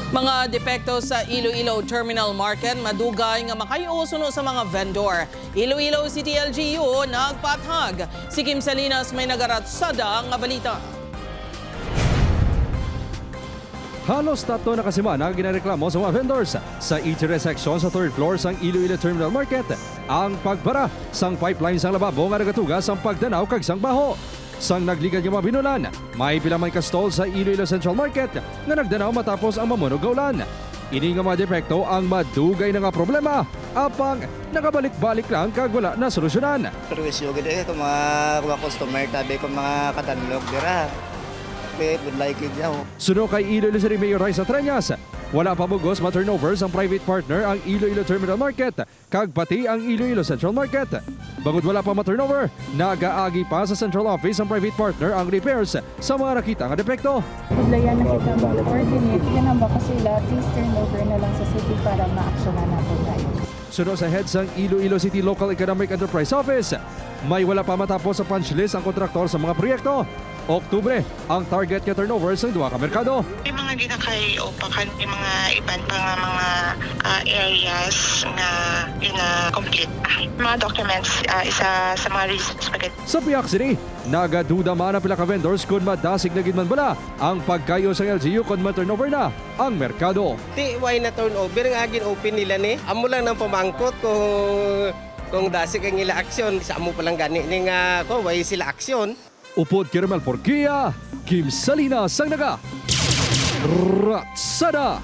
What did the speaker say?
Mga depekto sa Iloilo Terminal Market madugay nga makayo suno sa mga vendor. Iloilo City LGU nagpathag. Si Kim Salinas may nagaratsada nga balita. Halos 3 na kasemana ang ginareklamo sa mga vendors sa eatery section sa third floor sang Iloilo Terminal Market ang pagbara sang pipeline sang lababo nga nagatuga sang pagdanaw kag sang baho. Sang nagligad nga mga binulan, may pila man ka stall sa Iloilo Central Market nga nagdanaw matapos ang mamunog nga ulan. Ini nga mga depekto ang madugay na nga problema apang nakabalik-balik lang kag wala na solusyonan. Perwisyo gid eh kung mga customer tabi kung mga kadanlog dira. Wait, would like it yaw. Suno kay Iloilo City Mayor Raisa Treñas, wala pa bugos ma-turnovers ang private partner ang Iloilo Terminal Market, kag pati ang Iloilo Central Market. Bangod wala pa ma-turnover, nagaagi pa sa central office ang private partner ang repairs sa mga nakita nga depekto. Budlayan na kita mag-coordinate. Yan ang baka sila, please turn over na lang sa city para ma-actionan natin tayo. Suno sa head sang Iloilo City Local Economic Enterprise Office, may wala pa matapos sa punch list ang kontraktor sa mga proyekto. Oktubre, ang target nga turnover sa duha ka merkado. May mga ginakay-upakan, may mga iban pa nga mga areas nga ina-complete. Mga documents, isa sa mga reasons bakit. Sa Biak City, nagaduda man ang pila ka vendors kung madasig na gid man bala ang pagkayo sa LGU kung ma-turnover na ang merkado. Ti why na turnover nga gin open nila ni. Amo lang nang pamangkot kung dasig ang ila aksyon sa amo pa lang gani ni nga ko why sila aksyon. Upod Kiramel Porquia, Kim Salinas ang naga. Ratsada!